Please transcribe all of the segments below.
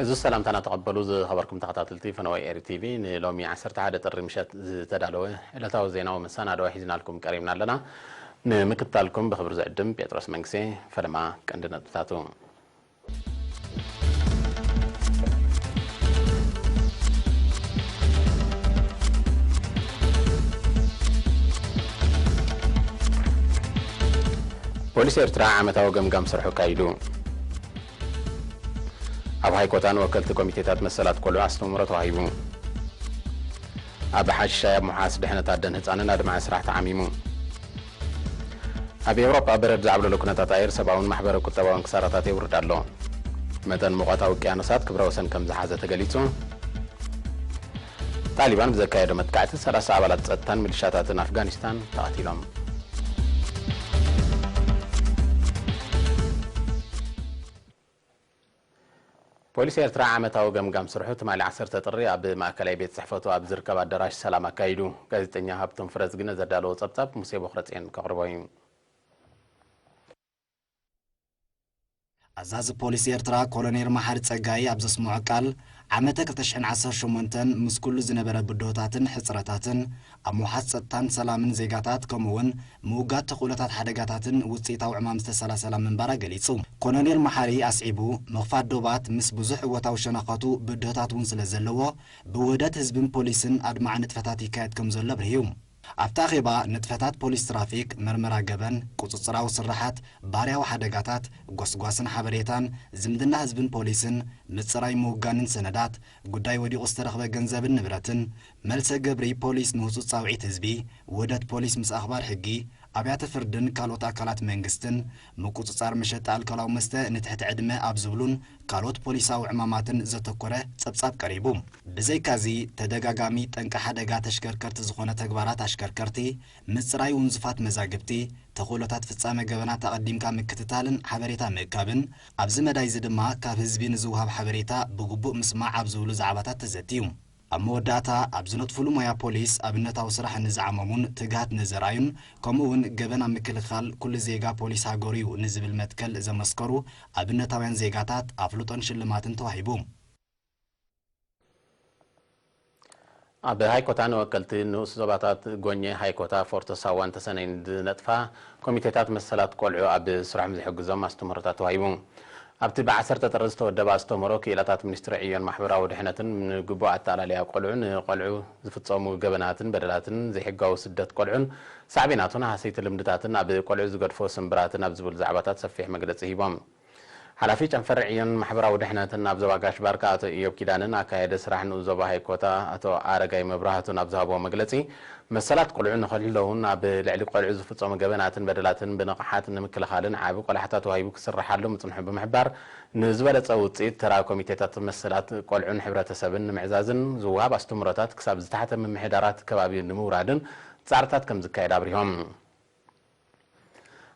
እዚ ሰላምታና ተቐበሉ ዝኸበርኩም ተኸታተልቲ ፈነወ ኤሪ ቲቪ፣ ንሎሚ ዓሰርተ ሓደ ጥሪ ምሸት ዝተዳለወ ዕለታዊ ዜናዊ መሰናድኦ ሒዝናልኩም ቀሪብና ኣለና። ንምክትታልኩም ብኽብሪ ዝዕድም ጴጥሮስ መንግሴ። ፈለማ ቀንዲ ነጥብታቱ። ፖሊስ ኤርትራ ዓመታዊ ገምጋም ስርሑ ኣካይዱ። ኣብ ሃይኮታ ንወከልቲ ኮሚቴታት መሰላት ቆልዑ ኣስተምህሮ ተዋሂቡ። ኣብ ሓሻይ ኣብ ምውሓስ ድሕነት ኣደን ህጻንን ኣድማዒ ስራሕ ተዓሚሙ። ኣብ ኤውሮጳ በረድ ዘዕብለሉ ኩነታት ኣየር ሰብኣውን ማሕበረ ቁጠባውን ክሳራታት የውርድ ኣሎ። መጠን ሙቐት ኣብ ውቅያኖሳት ክብረ ወሰን ከም ዝሓዘ ተገሊጹ። ጣሊባን ብዘካየዶ መጥቃዕቲ ሰላሳ ኣባላት ጸጥታን ሚሊሻታትን ኣፍጋኒስታን ተቐቲሎም። ፖሊስ ኤርትራ ዓመታዊ ገምጋም ስርሑ ትማሊ ዓሰርተ ጥሪ ኣብ ማእከላይ ቤት ጽሕፈቱ ኣብ ዝርከብ ኣዳራሽ ሰላም ኣካይዱ። ጋዜጠኛ ሃብቶም ፍረዝግነ ዘዳለዎ ጸብጻብ ሙሴ ቦኽረጽዮን ከቕርቦ እዩ። ኣዛዚ ፖሊስ ኤርትራ ኮሎኔል መሓሪ ጸጋይ ኣብ ዘስምዖ ቃል፣ ዓመተ ክልተ ሽሕን ዓሰርተ ሸሞንተን ምስ ኩሉ ዝነበረ ብድሆታትን ሕጽረታትን ኣብ ምውሓስ ጸጥታን ሰላምን ዜጋታት ከምኡ'ውን ምውጋድ ተኽእሎታት ሓደጋታትን ውጽኢታዊ ዕማም ዝተሰላሰላ ምንባራ ገሊጹ። ኮሎኔል መሓሪ ኣስዒቡ፣ ምኽፋት ዶባት ምስ ብዙሕ እወታዊ ሸነኻቱ ብድሆታት እውን ስለ ዘለዎ፣ ብውህደት ህዝብን ፖሊስን ኣድማዒ ንጥፈታት ይካየድ ከም ዘሎ ኣብሪሁ። ኣብቲ ኣኼባ፣ ንጥፈታት ፖሊስ ትራፊክ፣ መርመራ ገበን፣ ቁጽጽራዊ ስርሓት፣ ባህርያዊ ሓደጋታት፣ ጎስጓስን ሓበሬታን፣ ዝምድና ህዝብን ፖሊስን፣ ምጽራይ ምውጋንን ሰነዳት፣ ጉዳይ ወዲቑ ዝተረኽበ ገንዘብን ንብረትን፣ መልሰ ግብሪ ፖሊስ ንህጹጽ ጻውዒት ህዝቢ፣ ውህደት ፖሊስ ምስ ኣኽባር ሕጊ፣ ኣብያተ ፍርድን ካልኦት ኣካላት መንግስትን፣ ምቁጽጻር መሸጣ ኣልኮላዊ መስተ ንትሕቲ ዕድመ ኣብ ዝብሉን ካልኦት ፖሊሳዊ ዕማማትን ዘተኮረ ጸብጻብ ቀሪቡ። ብዘይካዚ፣ ተደጋጋሚ ጠንቂ ሓደጋ ተሽከርከርቲ ዝኾነ ተግባራት ኣሽከርከርቲ፣ ምጽራይ ውንዙፋት መዛግብቲ፣ ተኽእሎታት ፍጻመ ገበናት ኣቐዲምካ ምክትታልን ሓበሬታ ምእካብን፣ ኣብዚ መዳይዚ ድማ ካብ ህዝቢ ንዝወሃብ ሓበሬታ ብግቡእ ምስማዕ ኣብ ዝብሉ ዛዕባታት ተዘትዩ። ኣብ መወዳእታ፣ ኣብ ዝነጥፉሉ ሞያ ፖሊስ ኣብነታዊ ስራሕ ንዝዓመሙን ትግሃት ንዘርኣዩን፣ ከምኡ'ውን ገበን ኣብ ምክልኻል ኩሉ ዜጋ ፖሊስ ሃገሩ እዩ ንዝብል መትከል ዘመስከሩ ኣብነታውያን ዜጋታት ኣፍልጦን ሽልማትን ተዋሂቡ። ኣብ ሃይኮታ ንወከልቲ ንኡስ ዞባታት ጎኘ፣ ሃይኮታ፣ ፎርቶ ሳዋን ተሰነይን ዝነጥፋ ኮሚቴታት መሰላት ቆልዑ ኣብ ስርሖም ዝሕግዞም ኣስተምህሮታት ተዋሂቡ። ኣብቲ ብዓሰርተ ጥሪ ዝተወደበ ኣስተምህሮ፣ ክኢላታት ሚኒስትሪ ዕዮን ማሕበራዊ ድሕነትን ንግቡእ ኣተኣላልያ ቆልዑ፣ ንቆልዑ ዝፍጸሙ ገበናትን በደላትን፣ ዘይሕጋዊ ስደት ቆልዑን ሳዕቤናቱን፣ ሃሰይቲ ልምድታትን ኣብ ቆልዑ ዝገድፎ ስምብራትን ኣብ ዝብሉ ዛዕባታት ሰፊሕ መግለጺ ሂቦም። ሓላፊ ጨንፈር ዕዮን ማሕበራዊ ድሕነትን ኣብ ዞባ ጋሽ ባርካ ኣቶ ኢዮብ ኪዳነን ኣካየደ ስራሕ ንኡስ ዞባ ሃይኮታ ኣቶ ኣረጋይ መብራህቱን ኣብ ዝሃብዎ መግለጺ፣ መሰላት ቆልዑ ንኽሕለውን ኣብ ልዕሊ ቆልዑ ዝፍጸሙ ገበናትን በደላትን ብንቕሓት ንምክልኻልን ዓቢ ቆላሕታ ተዋሂቡ ክስርሓሉ ምጽንሑ ብምሕባር፣ ንዝበለጸ ውጽኢት ተራ ኮሚቴታት መሰላት ቆልዑን ሕብረተሰብን ንምዕዛዝን ዝወሃብ ኣስተምህሮታት ክሳብ ዝተሓተ ምምሕዳራት ከባቢ ንምውራድን ጻዕርታት ከም ዝካየድ ኣብሪሆም።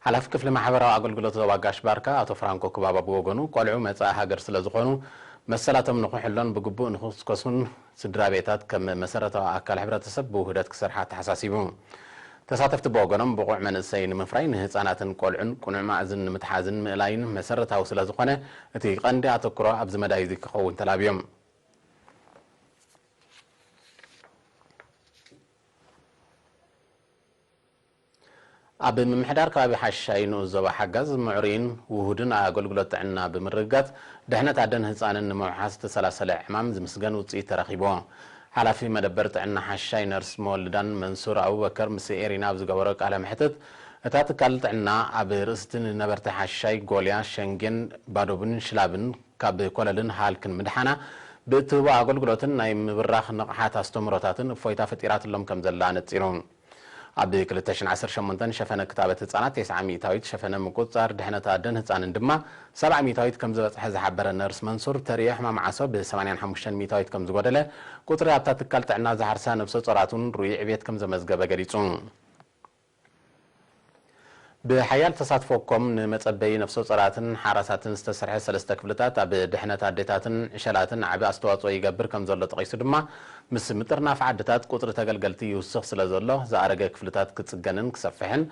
ሓላፊ ክፍሊ ማሕበራዊ ኣገልግሎት ዞባ ጋሽ ባርካ ኣቶ ፍራንኮ ክባባ ብወገኑ፣ ቆልዑ መጻኢ ሃገር ስለ ዝኾኑ፣ መሰላቶም ንኽሕሎን ብግቡእ ንኽስከሱን፣ ስድራ ቤታት ከም መሰረታዊ ኣካል ሕብረተሰብ ብውህደት ክሰርሓ ኣተሓሳሲቡ። ተሳተፍቲ ብወገኖም፣ ብቑዕ መንእሰይ ንምፍራይ ንህጻናትን ቆልዑን ቅኑዕ ማእዝን ንምትሓዝን ምእላይን መሰረታዊ ስለ ዝኾነ፣ እቲ ቀንዲ ኣተኩሮ ኣብዚ መዳይ እዚ ክኸውን ተላብዮም። ኣብ ምምሕዳር ከባቢ ሓሻይ ንኡስ ዞባ ሓጋዝ፣ ምዕሩይን ውሁድን ኣገልግሎት ጥዕና ብምርግጋጽ፣ ድሕነት ኣደን ህጻንን ንምውሓስ ዝተሰላሰለ ዕማም ዝምስገን ውጽኢት ተረኺቡ። ሓላፊ መደበር ጥዕና ሓሻይ ነርስ መወልዳን መንሱር ኣቡበከር ምስ ኤሪና ኣብ ዝገበሮ ቃለ መሕትት፣ እታ ትካል ጥዕና ኣብ ርእስቲ ንነበርቲ ሓሻይ፣ ጎልያ፣ ሸንጌን፣ ባዶብን ሽላብን ካብ ኮለልን ሃልክን ምድሓና፣ ብእትህቦ ኣገልግሎትን ናይ ምብራኽ ንቕሓት ኣስተምህሮታትን እፎይታ ፈጢራትሎም ከም ዘላ ነጺሩ። ኣብ ክልተ ሽሕን ዓሰርተ ሸሞንተን ሸፈነ ክታበት ህጻናት ተስዓ ሚእታዊት፣ ሸፈነ ምቁጽጻር ድሕነት ኣደን ህጻንን ድማ ሰብዓ ሚእታዊት ከም ዝበጽሐ ዝሓበረ ነርስ መንሱር፣ ተርእዮ ሕማም ዓሶ ብ ሰማንያን ሓሙሽተን ሚእታዊት ከም ዝጎደለ፣ ቁጽሪ ኣብታ ትካል ጥዕና ዝሓርሳ ነብሰ ጾራት እውን ርኡይ ዕብየት ከም ዘመዝገበ ገሊጹ። ብሓያል ተሳትፎ ኮም ንመጸበዪ ነፍሰ ጾራትን ሓራሳትን ዝተሰርሐ ሰለስተ ክፍልታት ኣብ ድሕነት ኣዴታትን ዕሸላትን ዓቢ ኣስተዋጽኦ ይገብር ከም ዘሎ ጠቒሱ ድማ፣ ምስ ምጥርናፍ ዓድታት ቁጽሪ ተገልገልቲ ይውስኽ ስለ ዘሎ፣ ዝኣረገ ክፍልታት ክጽገንን ክሰፍሕን፣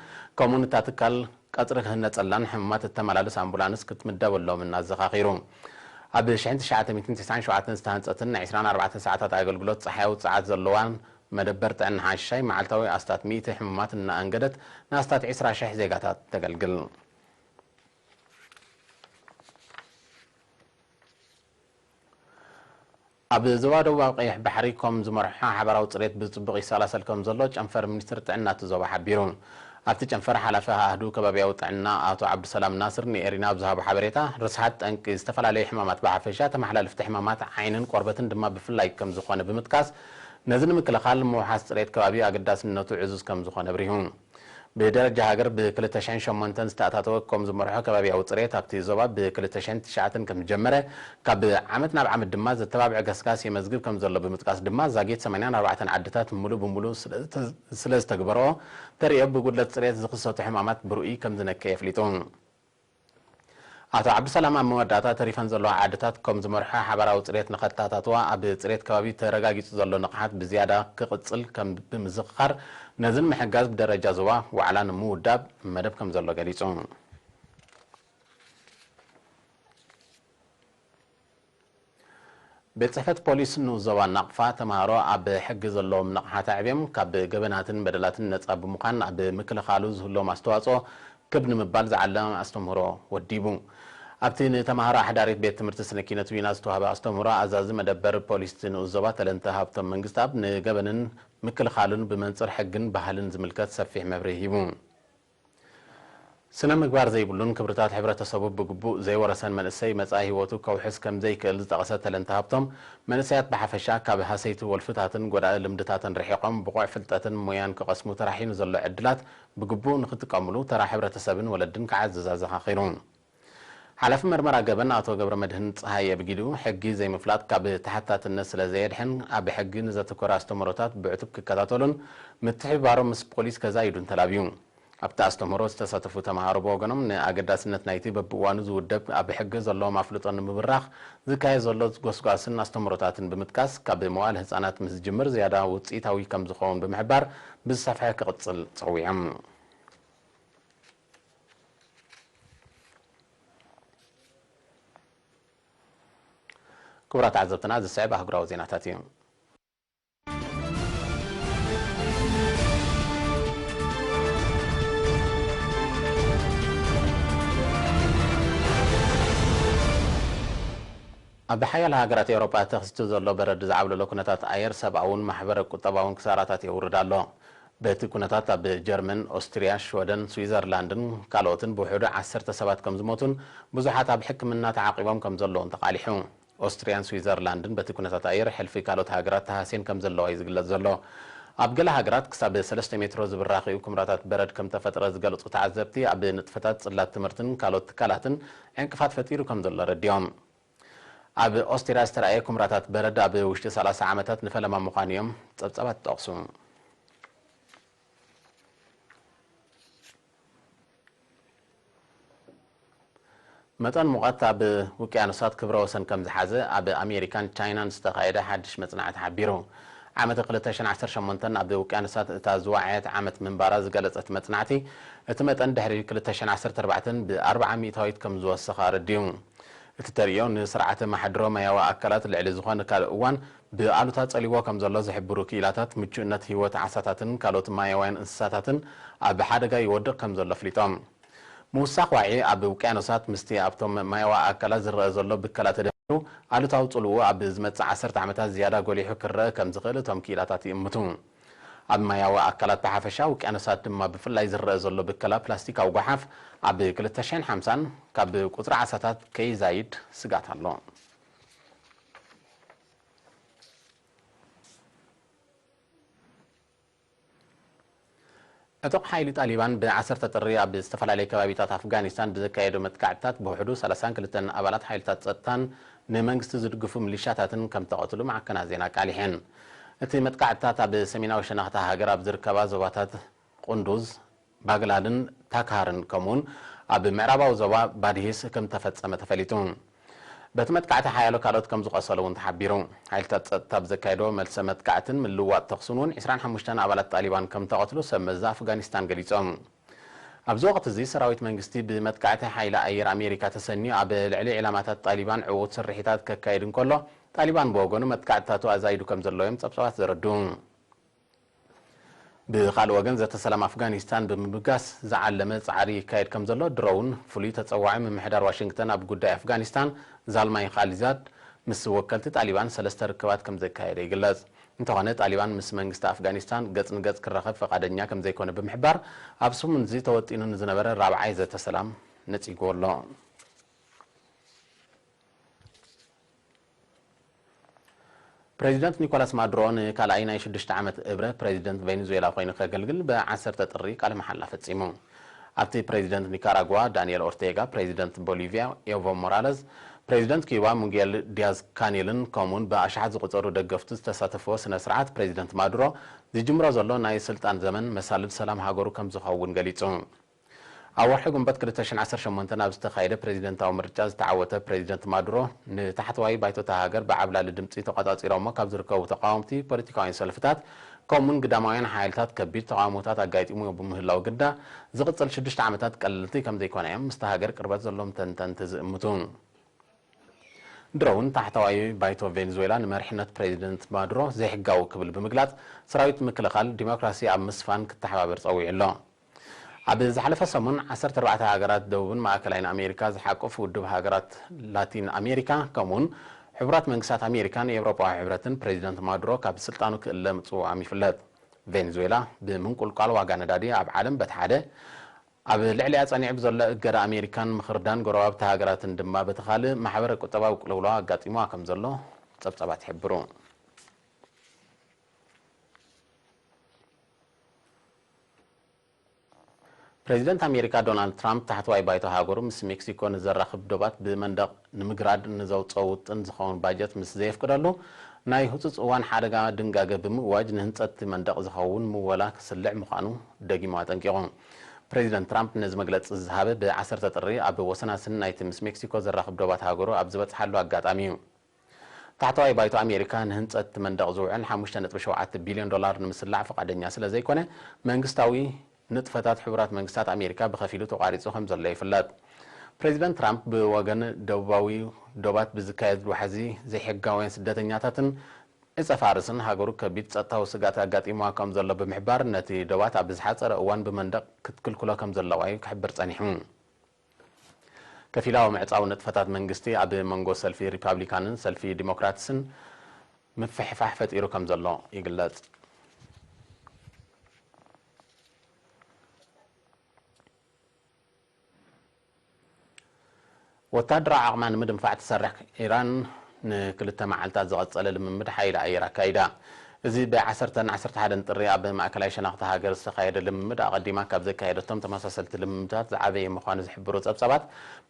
ከምኡውን እታ ትካል ቀጽሪ ክህነጸላን ሕሙማት እተመላልስ ኣምቡላንስ ክትምደበሎምን ኣዘኻኺሩ። ኣብ ሽሕን ትሽዓተ ሚእትን ትስዓን ሸውዓተን ዝተሃንጸትን ናይ ዕስራን ኣርባዕተን ሰዓታት ኣገልግሎት ጸሓያዊ ጸዓት ዘለዋን መደበር ጥዕና ሓንሻይ፣ መዓልታዊ ኣስታት ሚእቲ ሕሙማት እናኣንገደት ንኣስታት ዕስራ ሽሕ ዜጋታት ተገልግል። ኣብ ዞባ ደቡባዊ ቀይሕ ባሕሪ ኮም ዝመርሖ ሓባራዊ ጽሬት ብጽቡቕ ይሰላሰል ከም ዘሎ ጨንፈር ሚኒስትሪ ጥዕና እቲ ዞባ ሓቢሩ። ኣብቲ ጨንፈር ሓላፊ ኣሃዱ ከባቢያዊ ጥዕና ኣቶ ዓብዱሰላም ናስር ንኤሪና ኣብ ዝሃቦ ሓበሬታ፣ ርስሓት ጠንቂ ዝተፈላለዩ ሕማማት ብሓፈሻ፣ ተመሓላልፍቲ ሕማማት ዓይንን ቆርበትን ድማ ብፍላይ ከም ዝኾነ ብምጥቃስ፣ ነዚ ንምክልኻል ምውሓስ ጽሬት ከባቢ ኣገዳስነቱ ዕዙዝ ከም ዝኾነ ኣብሪሁ። ብደረጃ ሃገር ብ ክልተ ሽሕን ሸሞንተን ዝተኣታተወ ኮም ዝመርሖ ከባቢያዊ ጽሬት ኣብቲ ዞባ ብ ክልተ ሽሕን ትሽዓተን ከም ዝጀመረ፣ ካብ ዓመት ናብ ዓመት ድማ ዘተባብዐ ገስጋስ የመዝግብ ከም ዘሎ ብምጥቃስ ድማ ዛጊት ሰማንያን ኣርባዕተን ዓድታት ምሉእ ብምሉእ ስለ ዝተ-፣ ስለ ዝተግበርኦ ተርእዮ ብጉድለት ጽሬት ዝኽሰቱ ሕማማት ብርኡይ ከም ዝነከየ ኣፍሊጡ። ኣቶ ዓብዱሰላም ኣብ መወዳእታ ተሪፈን ዘለዋ ዓድታት ከም ዝመርሖ ሓባራዊ ጽሬት ንኸተኣታትዋ ኣብ ጽሬት ከባቢ ተረጋጊጹ ዘሎ ንቕሓት ብዝያዳ ክቕጽል ከም ብምዝኽኻር ነዚ ንምሕጋዝ ብደረጃ ዞባ ዋዕላ ንምውዳብ መደብ ከም ዘሎ ገሊጹ። ቤት ጽሕፈት ፖሊስ ንኡስ ዞባ ናቕፋ ተምሃሮ ኣብ ሕጊ ዘለዎም ንቕሓት ኣዕብዮም ካብ ገበናትን በደላትን ነጻ ብምዃን ኣብ ምክልኻሉ ዝህልዎም ኣስተዋጽኦ ክብ ንምባል ዝዓለመ ኣስተምህሮ ወዲቡ። ኣብቲ ንተምሃሮ ኣሕዳሪት ቤት ትምህርቲ ስነ ኪነት ዊና ዝተዋህበ ኣስተምህሮ ኣዛዚ መደበር ፖሊስ ንኡስ ዞባ ተለንተ ሃብቶም መንግስትኣብ ንገበንን ምክልኻሉን ብመንጽር ሕግን ባህልን ዝምልከት ሰፊሕ መብርሂ ሂቡ። ስነ ምግባር ዘይብሉን ክብርታት ሕብረተሰቡ ብግቡእ ዘይወረሰን መንእሰይ መጻኢ ህይወቱ ከውሕስ ከም ዘይክእል ዝጠቐሰ ተለንተ ሃብቶም፣ መንእሰያት ብሓፈሻ ካብ ሃሰይቲ ወልፍታትን ጎዳኢ ልምድታትን ርሒቖም ብቑዕ ፍልጠትን ሞያን ክቐስሙ ተራሒኑ ዘሎ ዕድላት ብግቡእ ንኽጥቀምሉ ተራ ሕብረተሰብን ወለድን ክዓዝዝ ኣዘኻኺሩ። ሓላፊ መርመራ ገበን ኣቶ ገብረመድህን ጸሃየ ብጊዱ፣ ሕጊ ዘይምፍላጥ ካብ ተሓታትነት ስለ ዘየድሕን ኣብ ሕጊ ንዘተኮረ ኣስተምህሮታት ብዕቱብ ክከታተሉን ምትሕብባሮም ምስ ፖሊስ ከዛይዱን ተላብዩ። ኣብቲ ኣስተምህሮ ዝተሳተፉ ተምሃሮ ብወገኖም፣ ንኣገዳስነት ናይቲ በብእዋኑ ዝውደብ ኣብ ሕጊ ዘለዎም ኣፍልጦ ንምብራኽ ዝካየድ ዘሎ ጎስጓስን ኣስተምህሮታትን ብምጥቃስ፣ ካብ መዋእለ ህጻናት ምስ ዝጅምር ዝያዳ ውጽኢታዊ ከም ዝኸውን ብምሕባር፣ ብዝሰፍሐ ክቕጽል ጸዊዖም። ክቡራት ተዓዘብትና፣ ዝስዕብ ኣህጉራዊ ዜናታት እዩ። ኣብ ሓያሎ ሃገራት ኤውሮጳ ተኸሲቱ ዘሎ በረድ ዝዓብለሎ ኩነታት ኣየር ሰብኣውን ማሕበረ ቁጠባውን ክሳራታት የውርድ ኣሎ። በቲ ኩነታት ኣብ ጀርመን፣ ኦስትርያ፣ ሽወደን፣ ስዊዘርላንድን ካልኦትን ብውሕዱ ዓሰርተ ሰባት ከም ዝሞቱን ብዙሓት ኣብ ሕክምና ተዓቒቦም ከም ዘለውን ተቓሊሑ። ኦስትርያን ስዊዘርላንድን በቲ ኩነታት ኣየር ሕልፊ ካልኦት ሃገራት ተሃስየን ከም ዘለዋ እዩ ዝግለጽ ዘሎ። ኣብ ገለ ሃገራት ክሳብ ሰለስተ ሜትሮ ዝብራኽ'ዩ ኩምራታት በረድ ከም ተፈጥረ ዝገልጹ ተዓዘብቲ፣ ኣብ ንጥፈታት ጽላት ትምህርትን ካልኦት ትካላትን ዕንቅፋት ፈጢሩ ከም ዘሎ ኣረዲኦም። ኣብ ኦስትርያ ዝተራእየ ኩምራታት በረድ ኣብ ውሽጢ ሰላሳ ዓመታት ንፈለማ ምዃኑ እዮም ጸብጻባት ዝጠቕሱ። መጠን ሙቐት ኣብ ውቅያኖሳት ክብረ ወሰን ከም ዝሓዘ ኣብ ኣሜሪካን ቻይናን ዝተኻየደ ሓድሽ መጽናዕቲ ሓቢሩ። ዓመት ክልተ ሽሕን ዓሰርተ ሸሞንተን ኣብ ውቅያኖሳት እታ ዝወዓየት ዓመት ምንባራ ዝገለጸት መጽናዕቲ፣ እቲ መጠን ድሕሪ ክልተ ሽሕን ዓሰርተ ኣርባዕተን ብኣርብዓ ሚእታዊት ከም ዝወሰኸ ኣረዲኡ። እቲ ተርእዮ ንስርዓተ ማሕድሮ ማያዊ ኣካላት ልዕሊ ዝኾነ ካልእ እዋን ብኣሉታ ጸሊዎ ከም ዘሎ ዝሕብሩ ክኢላታት፣ ምቹእነት ህይወት ዓሳታትን ካልኦት ማያውያን እንስሳታትን ኣብ ሓደጋ ይወድቕ ከም ዘሎ ኣፍሊጦም። ምውሳኽ ዋዒ ኣብ ውቅያኖሳት ምስቲ ኣብቶም ማያዊ ኣካላት ዝረአ ዘሎ ብከላ ተደሚሩ፣ ኣሉታዊ ጽልኡ ኣብ ዝመጽእ ዓሰርተ ዓመታት ዝያዳ ጎሊሑ ክረአ ከም ዝኽእል እቶም ክኢላታት ይእምቱ። ኣብ ማያዊ ኣካላት ብሓፈሻ፣ ውቅያኖሳት ድማ ብፍላይ ዝረአ ዘሎ ብከላ ፕላስቲካዊ ጓሓፍ ኣብ ክልተ ሽሕን ሓምሳን ካብ ቁጽሪ ዓሳታት ከይዛይድ ስግኣት ኣሎ። ዕጡቕ ሓይሊ ጣሊባን ብዓሰርተ ጥሪ ኣብ ዝተፈላለየ ከባቢታት ኣፍጋኒስታን ብዘካየዶ መጥቃዕትታት ብውሕዱ ሰላሳን ክልተን ኣባላት ሓይልታት ጸጥታን ንመንግስቲ ዝድግፉ ሚሊሻታትን ከም ተቐትሉ ማዕከናት ዜና ኣቃሊሐን። እቲ መጥቃዕትታት ኣብ ሰሜናዊ ሸነኽታ ሃገር ኣብ ዝርከባ ዞባታት ቁንዱዝ፣ ባግላልን ታካርን ከምኡውን ኣብ ምዕራባዊ ዞባ ባድሂስ ከም ተፈጸመ ተፈሊጡ። በቲ መጥቃዕቲ ሓያሎ ካልኦት ከም ዝቖሰሉ እውን ተሓቢሩ። ሓይልታት ጸጥታ ብዘካየዶ መልሰ መጥቃዕትን ምልውዋጥ ተኹስን እውን ዕስራን ሓሙሽተን ኣባላት ጣሊባን ከም ተቐትሉ ሰብ መዚ ኣፍጋኒስታን ገሊጾም። ኣብዚ ወቕቲ እዚ ሰራዊት መንግስቲ ብመጥቃዕቲ ሓይሊ ኣየር ኣሜሪካ ተሰንዩ ኣብ ልዕሊ ዒላማታት ጣሊባን ዕዉት ስርሒታት ከካይድ እንከሎ፣ ጣሊባን ብወገኑ መጥቃዕትታቱ ኣዛይዱ ከም ዘሎ እዮም ጸብጻባት ዘረድኡ። ብኻልእ ወገን፣ ዘተ ሰላም ኣፍጋኒስታን ብምብጋስ ዝዓለመ ጻዕሪ ይካየድ ከም ዘሎ ድሮውን ፍሉይ ተጸዋዒ ምምሕዳር ዋሽንግተን ኣብ ጉዳይ ኣፍጋኒስታን ዛልማይ ኻሊዛድ ምስ ወከልቲ ጣሊባን ሰለስተ ርክባት ከም ዘካየደ ይግለጽ። እንተኾነ፣ ጣሊባን ምስ መንግስቲ ኣፍጋኒስታን ገጽ ንገጽ ክራኸብ ፈቓደኛ ከም ዘይኮነ ብምሕባር፣ ኣብ ሰሙን እዚ ተወጢኑ ንዝነበረ ራብዓይ ዘተ ሰላም ነጺግዎ ኣሎ። ፕሬዚደንት ኒኮላስ ማዱሮ ንካልኣይ ናይ ሽዱሽተ ዓመት እብረ ፕሬዚደንት ቬኔዙዌላ ኮይኑ ከገልግል ብ ዓሰርተ ጥሪ ቃለ መሓላ ፈጺሙ። ኣብቲ ፕሬዚደንት ኒካራጓ ዳንኤል ኦርቴጋ፣ ፕሬዚደንት ቦሊቪያ ኤቮ ሞራለስ፣ ፕሬዚደንት ኪዩባ ሚጌል ዲያዝ ካኔልን ከምኡውን ብኣሽሓት ዝቑጸሩ ደገፍቱ ዝተሳተፍዎ ስነ ስርዓት፣ ፕሬዚደንት ማዱሮ ዝጅምሮ ዘሎ ናይ ስልጣን ዘመን መሳልል ሰላም ሃገሩ ከም ዝኸውን ገሊጹ። ኣብ ወርሒ ግንቦት ክልተ ሽሕን ዓሰርተ ሸሞንተን ኣብ ዝተኻየደ ፕሬዚደንታዊ ምርጫ ዝተዓወተ ፕሬዚደንት ማዱሮ፣ ንታሕተዋይ ባይቶ እታ ሃገር ብዓብላሊ ድምጺ ተቖጻጺሮሞ ካብ ዝርከቡ ተቓወምቲ ፖለቲካውያን ሰልፍታት ከምኡውን ግዳማውያን ሓይልታት ከቢድ ተቓውሞታት ኣጋጢሙ ብምህላው ግዳ፣ ዝቕጽል ሽዱሽተ ዓመታት ቀለልቲ ከም ዘይኮና እዮም ምስታ ሃገር ቅርበት ዘለዎም ተንተንቲ ዝእምቱ። ድሮ እውን ታሕተዋይ ባይቶ ቬኔዙዌላ ንመሪሕነት ፕሬዚደንት ማዱሮ ዘይሕጋዊ ክብል ብምግላጽ፣ ሰራዊት ምክልኻል ዲሞክራሲ ኣብ ምስፋን ክተሓባበር ጸዊዑ ኣሎ። ኣብ ዝሓለፈ ሰሙን፣ ዓሰርተ ኣርባዕተ ሃገራት ደቡብን ማእከላይን ኣሜሪካ ዝሓቆፉ ውድብ ሃገራት ላቲን ኣሜሪካ፣ ከምኡውን ሕቡራት መንግስታት ኣሜሪካን ኤውሮጳዊ ሕብረትን፣ ፕሬዚደንት ማዱሮ ካብ ስልጣኑ ክእለ ምጽዋዖም ይፍለጥ። ቬኔዙዌላ፣ ብምንቁልቋል ዋጋ ነዳዲ ኣብ ዓለም በቲ ሓደ፣ ኣብ ልዕሊኣ ጸኒዑ ብዘሎ እገዳ ኣሜሪካን ምኽርዳን ጎረባብቲ ሃገራትን ድማ በቲ ካልእ፣ ማሕበረ ቁጠባዊ ቅልውላው ኣጋጢሙዋ ከም ዘሎ ጸብጻባት ይሕብሩ። ፕሬዚደንት ኣሜሪካ ዶናልድ ትራምፕ፣ ታሕተዋይ ባይቶ ሃገሩ ምስ ሜክሲኮ ንዘራኽብ ዶባት ብመንደቕ ንምግራድ ንዘውጽኦ ውጥን ዝኸውን ባጀት ምስ ዘየፍቅደሉ፣ ናይ ህጹጽ እዋን ሓደጋ ድንጋገ ብምእዋጅ፣ ንህንጸት እቲ መንደቕ ዝኸውን ምወላ ክስልዕ ምዃኑ ደጊሙ ኣጠንቂቑ። ፕሬዚደንት ትራምፕ ነዚ መግለጺ ዝሃበ፣ ብ ዓሰርተ ጥሪ ኣብ ወሰናስን ናይቲ ምስ ሜክሲኮ ዘራኽብ ዶባት ሃገሩ ኣብ ዝበጽሓሉ ኣጋጣሚ እዩ። ታሕተዋይ ባይቶ ኣሜሪካ ንህንጸት እቲ መንደቕ ዝውዕል ሓሙሽተ ነጥቢ ሸውዓተ ቢልዮን ዶላር ንምስላዕ ፍቓደኛ ስለ ዘይኮነ፣ መንግስታዊ ንጥፈታት ሕቡራት መንግስታት ኣሜሪካ ብኸፊሉ ተቋሪጹ ከም ዘሎ ይፍለጥ። ፕሬዚደንት ትራምፕ፣ ብወገን ደቡባዊ ዶባት ብዝካየድ ዋሕዚ ዘይሕጋውያን ስደተኛታትን ዕጸ ፋርስን፣ ሃገሩ ከቢድ ጸጥታዊ ስግኣት ኣጋጢሙዋ ከም ዘሎ ብምሕባር፣ ነቲ ዶባት ኣብ ዝሓጸረ እዋን ብመንደቕ ክትክልክሎ ከም ዘለዋ እዩ ክሕብር ጸኒሑ። ከፊላዊ ምዕጻው ንጥፈታት መንግስቲ ኣብ መንጎ ሰልፊ ሪፓብሊካንን ሰልፊ ዲሞክራትስን ምፍሕፋሕ ፈጢሩ ከም ዘሎ ይግለጽ። ወታደራዊ ዓቕማ ንምድንፋዕ ትሰርሕ ኢራን፣ ንክልተ መዓልታት ዝቐጸለ ልምምድ ሓይሊ ኣየር ኣካይዳ። እዚ ብ ዓሰርተን ዓሰርተ ሓደን ጥሪ ኣብ ማእከላይ ሸነኽ እታ ሃገር ዝተኻየደ ልምምድ፣ ኣቐዲማ ካብ ዘካየደቶም ተመሳሰልቲ ልምምዳት ዝዓበየ ምዃኑ ዝሕብሩ ጸብጻባት፣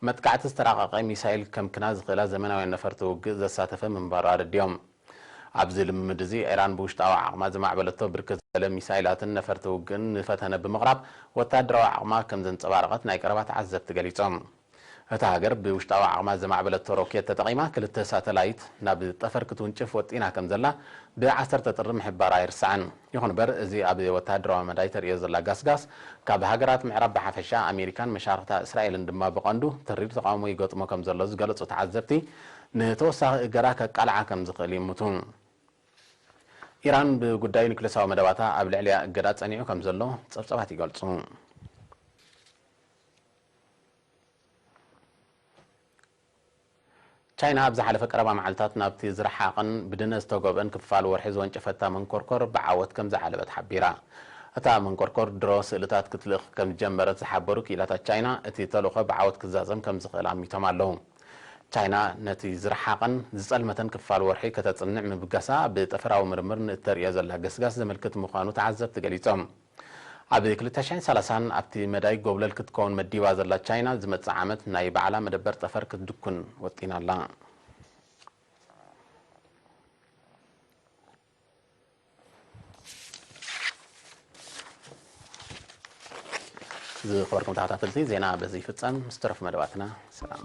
መጥቃዕቲ ዝተራቐቐ ሚሳይል ከምክና ዝኽእላ ዘመናውያን ነፈርቲ ውግእ ዘሳተፈ ምንባሩ ኣረዲኦም። ኣብዚ ልምምድ እዚ፣ ኢራን ብውሽጣዊ ዓቕማ ዘማዕበለቶ ብርክት ዝበለ ሚሳይላትን ነፈርቲ ውግእን ንፈተነ ብምቕራብ፣ ወታደራዊ ዓቕማ ከም ዘንጸባረቐት ናይ ቀረባ ተዓዘብቲ ገሊጾም። እታ ሃገር ብውሽጣዊ ዓቕማ ዘማዕበለቶ ሮኬት ተጠቒማ፣ ክልተ ሳተላይት ናብ ጠፈር ክትውንጭፍ ወጢና ከም ዘላ፣ ብ ዓሰርተ ጥሪ ምሕባራ ኣይርሳዕን። ይኹን እምበር፣ እዚ ኣብ ወተሃደራዊ መዳይ ተርእዮ ዘላ ጋስጋስ፣ ካብ ሃገራት ምዕራብ ብሓፈሻ፣ ኣሜሪካን መሻርኽታ እስራኤልን ድማ ብቐንዱ፣ ተሪር ተቓውሞ ይገጥሞ ከም ዘሎ ዝገለጹ ተዓዘብቲ፣ ንተወሳኺ እገዳ ከቃልዓ ከም ዝኽእል ይእምቱ። ኢራን ብጉዳይ ኒክለሳዊ መደባታ ኣብ ልዕሊኣ እገዳ ጸኒዑ ከም ዘሎ ጸብጻባት ይገልጹ። ቻይና ኣብ ዝሓለፈ ቀረባ መዓልታት ናብቲ ዝረሓቐን ብድነ ዝተጎብአን ክፋል ወርሒ ዝወንጨፈታ መንኮርኮር ብዓወት ከም ዝዓለበት ሓቢራ። እታ መንኮርኮር ድሮ ስእልታት ክትልእኽ ከም ዝጀመረት ዝሓበሩ ክኢላታት ቻይና፣ እቲ ተልእኾ ብዓወት ክዛዘም ከም ዝኽእል ኣሚቶም ኣለዉ። ቻይና ነቲ ዝረሓቐን ዝጸልመተን ክፋል ወርሒ ከተጽንዕ ምብጋሳ፣ ብጠፈራዊ ምርምር ንእተርእዮ ዘላ ገስጋስ ዘመልክት ምዃኑ ተዓዘብቲ ገሊጾም። ኣብ ክልተ ሽሕን ሰላሳን ኣብቲ መዳይ ጎብለል ክትከውን መዲባ ዘላ ቻይና፣ ዝመጽእ ዓመት ናይ ባዕላ መደበር ጠፈር ክትድኩን ወጢና ኣላ። ዝኸበርኩም ተኸታተልቲ፣ ዜና በዚ ይፍጸም። ምስ ተረፉ መደባትና ሰላም።